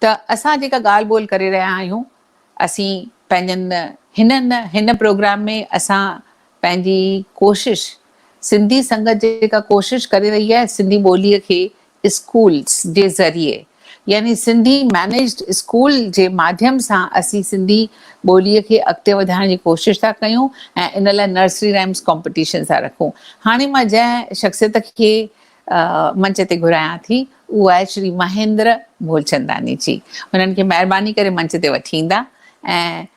ته اسان جيڪا ڳالهه ٻولهه ڪري رهيا آهيون اسين پنهنجن هنن هن پروگرام ۾ اسان پنهنجي ڪوشش سنڌي سنگت جيڪا ڪوشش ڪري رهي آهي سنڌي ٻوليء کي اسڪولس جي ذريعي يعني سنڌي مئنيجڊ اسڪول جي ماڌيم سان اسين سنڌي ٻوليء کي اڳتي وڌائڻ جي ڪوشش ٿا ڪيون ۽ ان لاء نرسري رائمس ڪامپٽيشن ٿا رکون. هاڻي مان جنهن شخصيت کي منچ تي گهرايان ٿي اهو آهي شري مهيندر مولچنداني جي. هنن کي مهرباني ڪري منچ تي وٺي ايندا ۽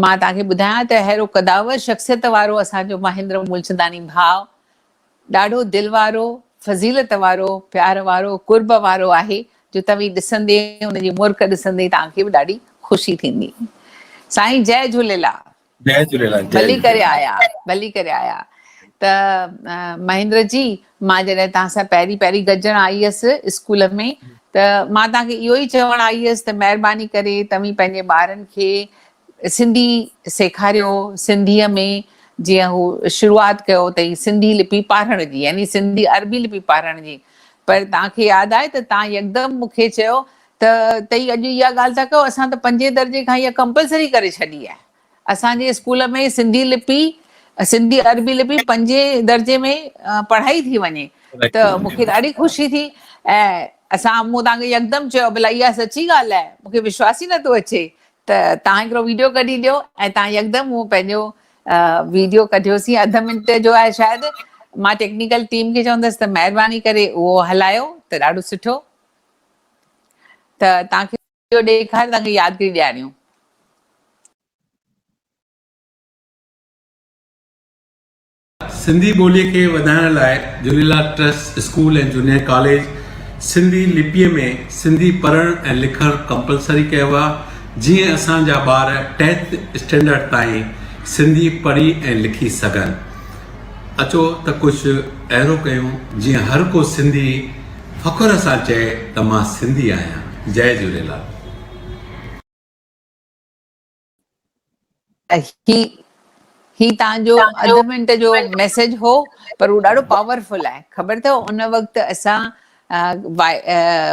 مان توهان کي ٻڌايان ته اهڙو قداور شخصيت وارو اسان جو مهيندر مولچنداني ڀاء ڏاڍو دل وارو، فضيلت وارو، پيار وارو، قرب وارو آهي جو توهين ڏسندي ان جي مرڪ ڏسندي توهان کي به ڏاڍي خوشي ٿيندي. سائين جئي جهوليلال. جئي جهوليلال جئي ڀلي ڪري جهوليلال. آيا ڀلي ڪري آيا ته مهيندر جي مان جڏهن توهان سان پهرين پهرين گڏجڻ آئي هيس اسڪول ۾ ته مان توهان کي اهو ئي چوڻ آئي هيس ته مهرباني ڪري توهين پنهنجي ٻارن کي سنڌي سيکاريو سنڌيء ۾ جيئن هو شروعات ڪيو اٿئي سنڌي لپي پاڙهڻ جي يعني سنڌي عربي لپي پاڙهڻ جي پر توهان کي ياد آهي ته توهان يڪدم مون کي چيو ته تئي اڄ اها ڳالهه ٿا ڪيو اسان ته پنجين درجي کان اها ڪمپلسري ڪري ڇڏي آهي اسان جي اسڪول ۾ سنڌي لپي سنڌي عربي لپي پنجين درجي ۾ پڙهائي ٿي وڃي ته مون کي ڏاڍي خوشي ٿي ۽ اسان مون توهان کي يڪدم چيو ڀلا اها سچي ڳالهه آهي مون کي وشواس ئي نٿو اچي ته توهان هڪڙو ويڊيو ڪڍي ڏيو ۽ توهان يڪدم مون پنهنجو ويڊيو ڪڍيوسين اڌ منٽ جو آهي شايد مان ٽيڪنيڪل ٽيم کي چوندس ته مهرباني ڪري اهو هلايو ته ڏاڍو سٺو ته توهان کي ويڊيو ڏيکاري توهان کي يادگيري ڏياريون. سنڌي ٻوليء کي وڌائڻ لاء Jhulelal trust school ۽ junior college Sindhi لپيء ۾ سنڌي پڙهڻ ۽ لکڻ ڪمپلسري ڪيو آ جيئن اسان جا ٻار ٽينٿ اسٽينڊرڊ تائين سنڌي پڙهي ۽ لکي سگهن. اچو ته ڪجهه اهڙو ڪيون جيئن هر ڪو سنڌي فخر سان چئي ته مان سنڌي آهيان. جئي جهوليلال. هي هي توهان جو اڌ منٽ جو ميسيج هو پر هو ڏاڍو پاورفل آهي خبر اٿو ان وقت اسان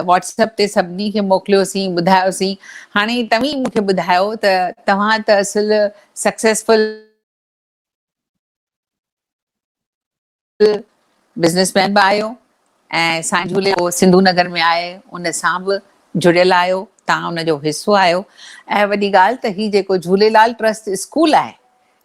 واٽس اپ تي سڀني کي موڪليوسين ٻڌايوسين هاڻي توهين مون کي ٻڌايو ته توهان ته اصل سڪسيسفل بزنس مين به آهيو ۽ سائين جهولي سنڌو نگر ۾ آهي ان سان به جڙيل آهيو تان ان جو حصو آهيو ۽ وڏي ڳالهه ته هي جيڪو جهوليلال ٽرسٽ اسڪول آهي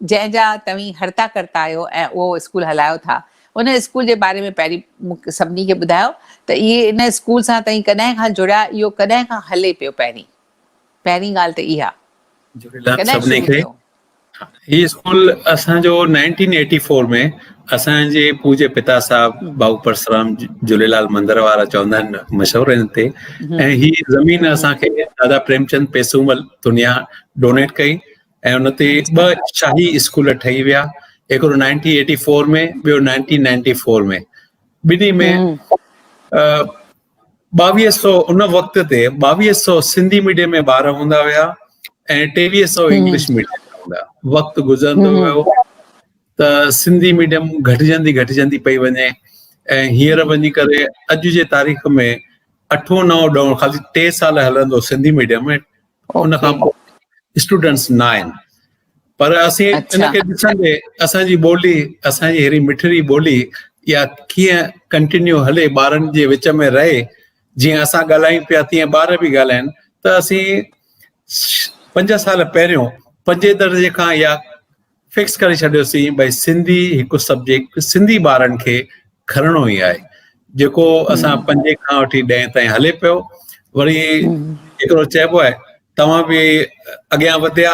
جنهن جا توهين هرتا ڪرتا آهيو ۽ اهو اسڪول هلايو ٿا ان اسڪول جي باري ۾ پهرين مون سڀني کي ٻڌايو ته اهي ان اسڪول سان توهين ڪڏهن کان جڙيا اهو ڪڏهن کان هلي پيو پهرين پهرين ڳالهه ته اها جهوليلال سڀني کي هي اسڪول اسان جو نائنٽين ايٽي فور ۾ اسان جي پوجي پتا صاحب باو پرسرام جهوليلال مندر وارا چوندا آهن مشهور آهن هتي ۽ هي زمين اسان کي دادا پريمچند پيسومل دنيا ڊونيٽ ڪئي ۽ ان تي ٻه شاهي اسڪول ٺهي ويا هڪڙو نائنٽين ايٽي فور ۾ ٻيو نائنٽين نائنٽي فور ۾ ٻنهي ۾ ٻاويهه سو ان وقت تي ٻاويهه سو سنڌي ميڊيم ۾ ٻار هوندا هيا ۽ ٽيويهه سو انگلش ميڊيم ۾ هوندا وقت گذرندو ويو ته سنڌي ميڊيم گهٽجندي گهٽجندي پئي وڃي ۽ هينئر وڃي ڪري اڄ جي تاريخ ۾ اٺون نئون ڏهون خالي ٽي سال هلندو سنڌي ميڊيم ۾ ان کان پوء اسٽوڊنٽس نه آهن پر اسين ان کي ڏسندي اسان جي ٻولي اسان جي ههڙي مٺڙي ٻولي اها ڪيئن ڪنٽينيو هلي ٻارن جي وچ ۾ رهي جيئن اسان ڳالهايون پيا تيئن ٻار به ڳالهائن ته اسين پنج سال پهريون پنجين درجي کان اها فڪس ڪري ڇڏيوسين ڀئي سنڌي هڪ سبجيڪٽ سنڌي ٻارن کي کڻڻو ئي آهي جيڪو اسان پنجين کان وٺي ڏهين تائين هلي پيو وري هڪڙو چئبو آهي توهان به اڳيان وڌيا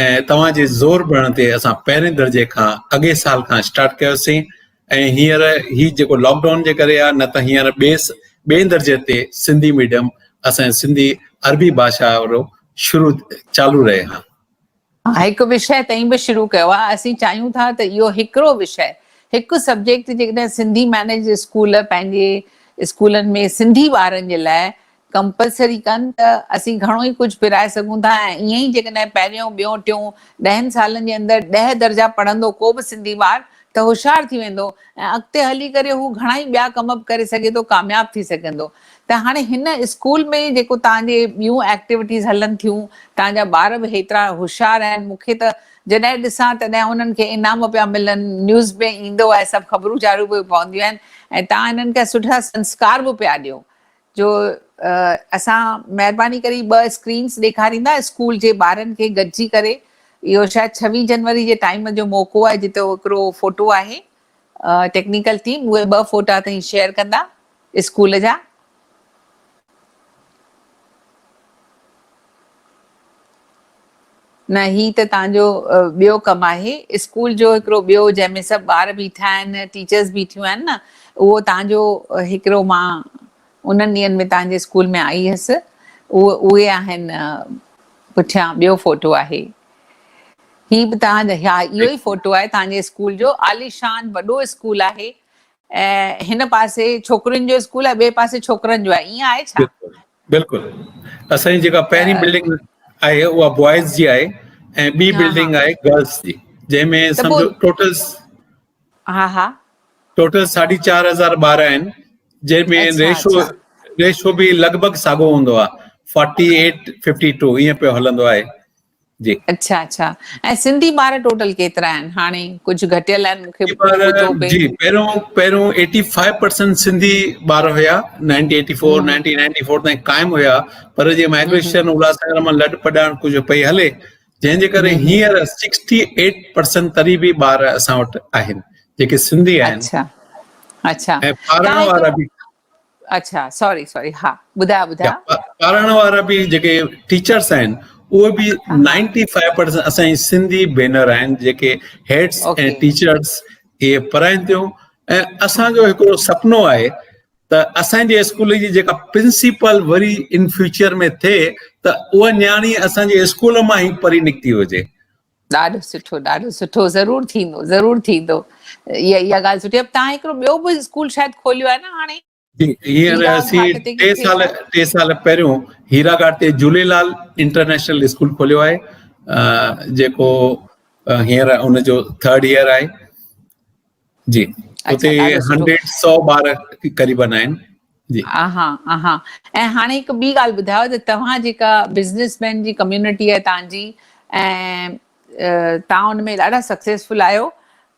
۽ توهان جي زور ڀرڻ تي اسان پهرين درجي کان اڳئين سال کان اسٽارٽ ڪيوسين ۽ هينئر هي جيڪو لاڪ ڊائون جي ڪري آهي نه ته هينئر ٻئي ٻئي درجي تي سنڌي ميڊيم اسان سنڌي عربي ڀاشا وارو شروع چالو رهي ها هڪ وشيه تئين به شروع ڪيو آهي اسين چاهيون ٿا ته اهو هڪڙو وشيه هڪ سبجيڪٽ جيڪڏهن سنڌي مئنيجڊ اسڪول پنهنجي اسڪولن ۾ سنڌي ٻارن جي لاء ڪمپلسري ڪن ته اسين گهڻو ئي ڪجهه پرائي سگهون ٿا ۽ ائين ئي جيڪڏهن پهريون ٻيون ٽيون ڏهن سالن جي اندر ڏهه درجا پڙهندو ڪو به سنڌي ٻار ته هوشيار ٿي ويندو ۽ اڳتي هلي ڪري هو گهڻا ئي ٻيا ڪم به ڪري سگهي ٿو ڪامياب ٿي سگهندو ته هاڻي هن اسڪول ۾ جيڪو توهان جي ٻيون ايڪٽيوٽيز هلن ٿيون توهان جا ٻار به هيترا هوشيار آهن مون کي ته جڏهن ڏسان تڏهن انهن کي انعام پيا ملن نيوز ۾ ايندو آهي سڀ خبرون چارون به پونديون آهن ۽ توهان هنن کي سٺا سنسڪار به پيا ڏيو جو اسان مهرباني ڪري ٻه اسڪرينس ڏيکاريندا اسڪول جي ٻارن کي گڏجي ڪري اهو شايد ڇويهه جنوري جي ٽائيم جو موقعو آهي جتي هڪڙو فوٽو آهي ٽيڪنيڪل ٽيم اهي ٻه فوٽا تائين شيئر ڪندا اسڪول جا. نه هي ته توهان جو ٻيو ڪم آهي اسڪول جو هڪڙو ٻيو جنهن ۾ سڀ ٻار بيٺا آهن ٽيچرز بيٺيون آهن نه اهو توهان جو هڪڙو مان انهن ڏينهن ۾ توهان جي اسڪول ۾ آئي هيس اهو اهي آهن پٺيان ٻيو فوٽو آهي هي به توهان جا ها اهو ئي فوٽو آهي توهان جي اسڪول جو عاليشان وڏو اسڪول آهي ۽ هن پاسي ڇوڪرين جو اسڪول آهي ٻئي پاسي ڇوڪرن جو آهي ائين آهي ڇا؟ بلڪل اسان جي جيڪا پهرين بلڊنگ آهي اها بوائز جي آهي ۽ ٻي بلڊنگ آهي گرلز جي جنهن ۾ سمجهو ٽوٽل ها ها ٽوٽل ساڍي چار هزار ٻار آهن جنهن ۾ ريشو ريشو به لڳ ڀڳ ساڳو هوندو آهي فورٽي ايٽ ففٽي ٽو ائين پيو هلندو آهي جي. اڇا اڇا ۽ سنڌي ٻار ٽوٽل ڪيترا آهن هاڻي ڪجهه گهٽيل آهن مونکي ٻڌو پئي. جي پهريون پهريون ايٽي فائيو پرسنٽ سنڌي ٻار هيا ninety eighty four ninety ninety four تائين قائم هيا پر جي مائگريشن الهاس نگر مان لڏ پڏاڻ ڪجهه پئي هلي جنهن جي ڪري هينئر سڪسٽي ايٽ پرسنٽ تري به ٻار اسان وٽ آهن جيڪي سنڌي آهن اڇا اڇا ۽ پارڻ وارا به اڇا سوري سوري ها ٻڌايو ٻڌايو پڙهڻ وارا به جيڪي ٽيچرس آهن اهي به 95% اسان جي سنڌي ڀينر آهن جيڪي هيڊس ۽ ٽيچرس اهي پڙهائين ٿيون ۽ اسان جو هڪڙو سپنو آهي ته اسان جي اسڪول جي جيڪا پرنسپل وري ان فيوچر ۾ ٿئي ته اها نياڻي اسان جي اسڪول مان ئي پڙهي نڪتي هجي. ڏاڍو سٺو ڏاڍو سٺو ضرور ٿيندو ضرور ٿيندو اها اها ڳالهه سٺي آهي توهان هڪڙو ٻيو به اسڪول شايد کوليو آهي نه هاڻي جي هينئر اسين ٽي سال ٽي سال پهريون هيرا گهاٽ تي جهوليلال انٽرنيشنل اسڪول کوليو آهي جيڪو هينئر ان جو ٿرڊ ايئر آهي جي اتي هنڊريڊ سو ٻار قريبن آهن جي اها اها ۽ هاڻي هڪ ٻي ڳالهه ٻڌايو ته توهان جيڪا بزنس مين جي ڪميونٽي آهي توهان جي ۽ توهان ان ۾ ڏاڍا سڪسيسفل آهيو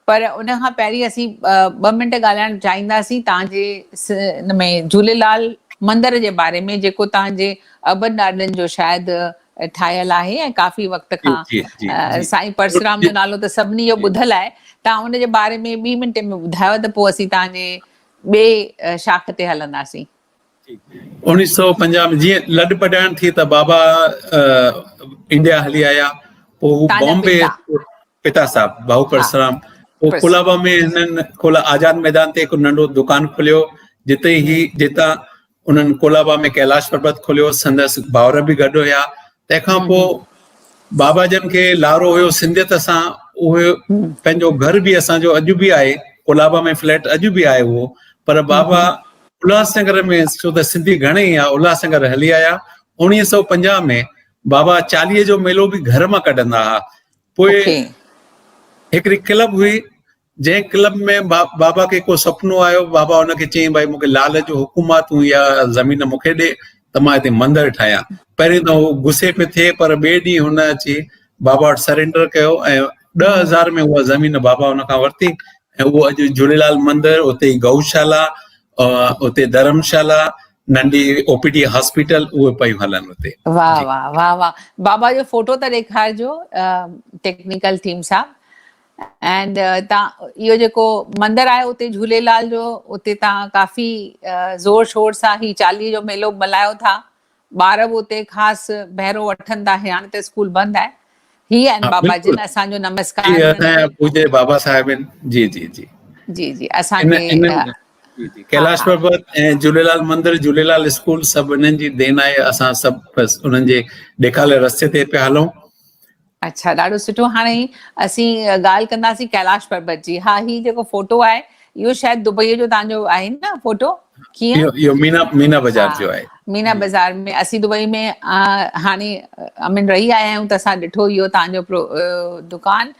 پر ان کان پهرين اسين ٻه منٽ ڳالهائڻ چاهينداسين توهان جي ان ۾ جهوليلال مندر جي باري ۾ جيڪو توهان جي ابن ڏاڏن جو شايد ٺاهيل آهي ۽ ڪافي وقت کان سائين پرسرام جو نالو ته سڀني جو ٻڌل آهي توهان ان جي باري ۾ ٻي منٽي ۾ ٻڌايو ته پوء اسين توهان جي ٻي شاخ تي هلنداسين. اوڻيهه سو پنجاهه ۾ جيئن لڏ پڏائڻ ٿي ته بابا انڊيا هلي آيا پوء هو بامبي پتا صاحب ڀائو پرسرام پوء ڪولابا ۾ هنن ڪولا آزاد ميدان تي هڪ ننڍو دڪان کوليو جتي هي جتان انهن ڪولابا ۾ ڪيلاش پربت کوليو، سندس ڀائر به گڏ هيا. تنهن کان پوء بابا جن کي لاڙو هيو سنڌيت سان، اهي پنهنجو گهر به اسان جو اڄ به آهي، ڪولابا ۾ فليٽ اڄ به آهي اهو، پر بابا الهاس نگر ۾ ڇو ته سنڌي گهڻي ئي هئا، الهاس نگر هلي آيا. 1950 ۾ بابا چاليهي جو ميلو به گهر مان ڪڍندا ها. پوء هڪڙي ڪلب هئي جنهن ڪلب ۾ بابا کي ڪو سپنو آيو، بابا ان کي چيائين ڀائي مون کي لال جو حڪم آ تون اها زمين مون کي ڏي ته مان هتي مندر ٺاهيان. پهرين ته هو غصي ۾ ٿئي پر ٻئي ڏينهن هن اچي بابا وٽ سرينڊر ڪيو ۽ 10,000 ۾ اها زمين بابا ان کان ورتي ۽ اهو اڄ جهوليلال مندر، اتي ئي گئوشالا، اتي ڌرمشالا، ننڍي او پي ڊي هاسپيٽل اهي پيون هلن اتي. واهه واهه واهه واهه بابا جو فوٽو ته ڏيکارجو ٽيڪنيڪل ٽيم صاحب. اينڊ تان اهو جيڪو مندر آهي اتي جهوليلال جو اتي تان ڪافي زور شور سان هي چاليهي جو ميلو ملهايو ٿا ٻار به اتي خاص بهرو وٺن ٿا هاڻي ته اسڪول بند آهي هي آهن بابا جن اسان جو نمسڪار پوجي بابا صاحب جي جي جي جي جي اسان کي جي جي ڪيلاش پربت ۽ جهوليلال مندر جهوليلال اسڪول سڀ انهن جي دين آهي اسان سڀ بس انهن جي ڏيکالي رستي تي پيا هلون. اڇا ڏاڍو سٺو هاڻي اسين ڳالهه ڪنداسين ڪيلاش پربت جي ها هي جيڪو فوٽو آهي اهو شايد دبئي جو تان جو آهي نه فوٽو ڪيئن اهو مينا مينا بازار جو آهي. مينا بازار ۾ اسين دبئي ۾ هاڻي امين رهي آيا آهيون ته اسان ڏٺو اهو توهان جو دڪان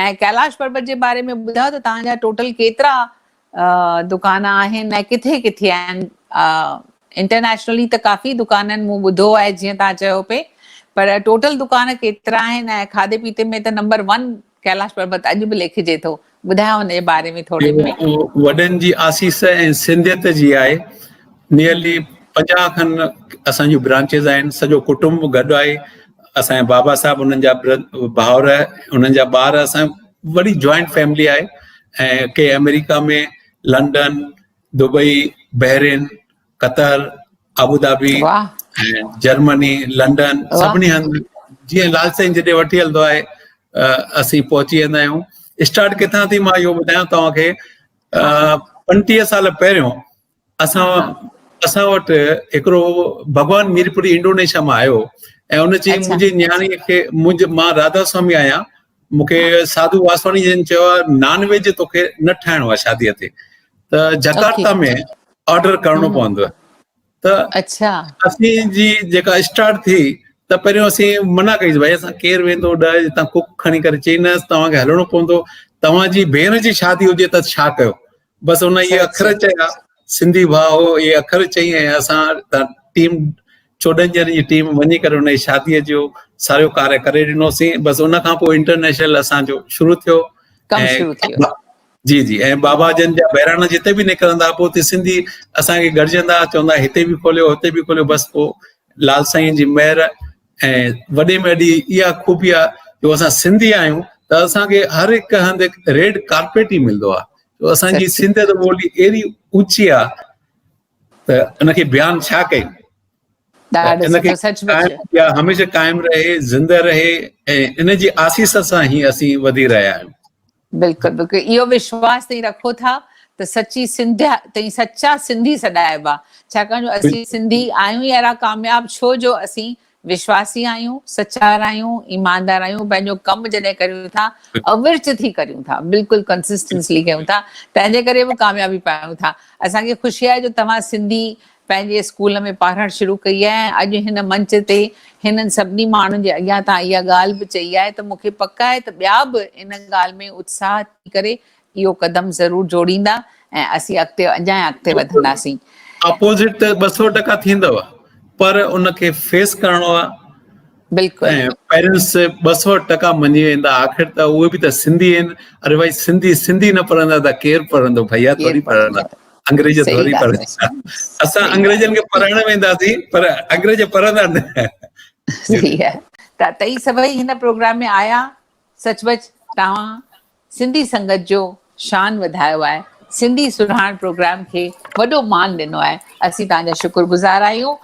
۽ ڪيلاش پربت جي باري ۾ ٻڌايو ته توهان جا ٽوٽل ڪيترا دڪان آهن ۽ ڪٿي ڪٿي آهن انٽرنيشنلي ته ڪافي دڪان آهن مون ٻڌو آهي جيئن توهان چيو پئي پر ٽوٽل دڪان ڪيترا آهن ۽ کاڌي پيتي ۾ ته نمبر ون ڪيلاش پربت اڄ به ليکجي ٿو ٻڌايو ان جي باري ۾ ٿوري ۾. وڏن جي آسيس ۽ سنڌيت جي آهي نيئرلي 50 کن اسان جون برانچز آهن سڄو ڪٽنب گڏ آهي اسان جا بابا صاحب انهن جا ڀائر انهن جا ٻار اسان وڏي جوائنٽ فيملي آهي ۽ ڪي آمريڪا ۾ London Dubai Bahrain Qatar Abu Dhabi ۽ Germany London سڀني هنڌ جيئن لال سائين جڏهن وٺي هلندو آهي اسين پهچي ويندا آهيون اسٽارٽ ڪٿان ٿي مان اهو ٻڌايان توهان کي 35 سال پهريون اسان اسان وٽ هڪڙو ڀڳوان ميرپوري انڊونيشيا مان آيو ۽ ان چيائين منهنجي نياڻي کي منهنجي مان راڌا سوامي آهيان مون کي ساڌو واسواڻي جن چيو آهي نان ويج توکي نه ٺاهڻو آهي شاديء تي ته جڪارتا ۾ آرڊر ڪرڻو پوندو ته اڇا اسين جي جيڪا اسٽارٽ ٿي ته پهريون اسين منع ڪئي ڀائي اسان ڪير ويندو ڏهه جتان ڪوڪ کڻي ڪري چئي نه توهان کي هلڻو پوندو توهان جي ڀيڻ جي شادي هجي ته ڇا ڪيو بس ان اهي اکر چيا سنڌي ڀاء هو اهي اکر چئي ۽ اسان ٽيم 14 ڄڻن جي ٽيم وڃي ڪري ان جي شادي جو سارو ڪاري ڪري ڏنوسين بس ان کان پوء انٽرنيشنل اسان جو شروع ٿيو ڪم شروع ٿيو جي جي ۽ بابا جن جا بهراڻا جتي به نڪرندا پوء اتي سنڌي اسان کي گڏجندا چوندا هتي به کوليو هتي به کوليو بس پوء لال سائين جي مهر ۽ وڏي ۾ وڏي اها خوبي آهي جو اسان سنڌي آهيون ته اسان کي هر هڪ هنڌ ريڊ ڪارپيٽ ئي ملندو آهي جو اسان جي سنڌيت ٻولي اهڙي اوچي آهي ته ان کي بيان ڇا ڪيون ان کي هميشه قائم رهي زنده رهي ۽ ان جي آسيس سان ئي اسين وڌي رهيا آهيون بلڪل بلڪل اهو وشواس تئين رکو ٿا ته سچي سنڌيا تئين سچا سنڌي سڏائبا ڇاڪاڻ جو اسين سنڌي آهيون ئي اهڙا ڪامياب ڇو جو اسين وشواسي آهيون سچار آهيون ايماندار آهيون پنهنجو ڪم جڏهن ڪريون ٿا اورچ ٿي ڪريون ٿا بلڪل ڪنسسٽنسلي ڪيون ٿا تنهن جي ڪري به ڪاميابي پايون ٿا اسان کي خوشي آهي جو توهان سنڌي پنهنجي اسڪول ۾ پاڙهڻ شروع ڪئي آهي ۽ اڄ هن منچ تي هنن سڀني ماڻهن جي اڳيان توهان اها ڳالهه به چئي آهي ته مون کي پڪ آهي ته ٻيا به ان ڳالهه ۾ اتساهه ٿي ڪري اهو قدم ضرور جوڙيندا ۽ اسين اڳتي اڃا اڳتي وڌنداسين. اپوزٽ ته 200 ٽڪا ٿيندو پر ان کي فيس ڪرڻو آهي. بلڪل. ۽ پيرنٽس 200 ٽڪا مڃي ويندا آخر ته اهي به ته سنڌي آهن اري ڀائي سنڌي سنڌي نه پڙهندا ته ڪير پڙهندو ڀيا ٿوري پڙهندا انگريز ٿوري پڙهندا اسان انگريزن کي پڙهائڻ وينداسين پر انگريز پڙهندا نه. صحيح آهي ته تئي سڀئي هن پروگرام ۾ آيا سچ پچ توهان سنڌي سنگت جو شان وڌايو آهي، سنڌي سرهاڻ پروگرام کي وڏو مان ڏنو آهي، اسين توهان جا شڪر گذار آهيون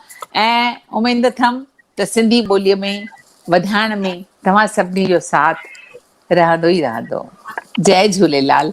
۽ اميد اٿم ته سنڌي ٻوليء ۾ وڌائڻ ۾ توهان سڀني جو ساٿ رهندو ئي رهندو. جئي جهوليلال.